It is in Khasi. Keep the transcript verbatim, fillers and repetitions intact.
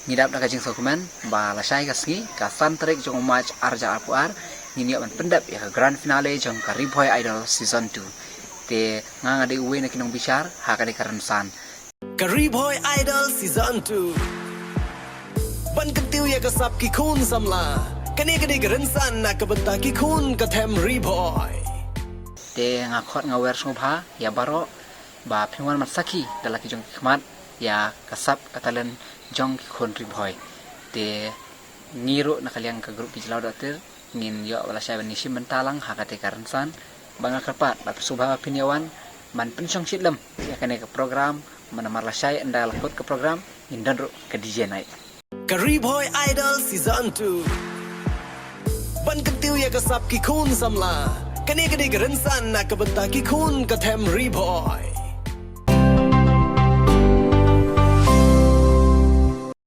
Ngi dap da ka jingsngewkmen ba lashai ka sngi, ka san tarik jong u March ar hajar arphew ar, ngin ïoh ban pyndep ïa ka grand finale jong ka Ri Bhoi Idol season two. Te nga nga dei uwei na ki nongbishar ha kane ka rynsan. Ka Ri Bhoi Idol season two. Ban kyntiew ïa ka sap ki khun samla, kane ka dei ka rynsan na ka bynta ki khun ka them Ri Bhoi. Te nga khot nga wer sngewbha ïa baroh ba phin wan ban sakhi da la ki jong ki khmat ïa ka sap ka talent jong ki khun Ri Bhoi. Te ngi ruh na ka liang ka group Bijlaw Dr ngin ïoh ba lashai ban ïashim bynta lang ha kata ka rynsan. Ba nga kyrpad ba phi sngewbha ba phin ïa wan ban pynshong shitlem ïa kane ka program, namar lashai ynda la kut ka program ngin don ruh ka D J night. Ka Ri Bhoi Idol season two. Ban kyntiew ïa ka sap ki khun samla, kane ka dei ka rynsan na ka bynta ki khun ka them Ri Bhoi.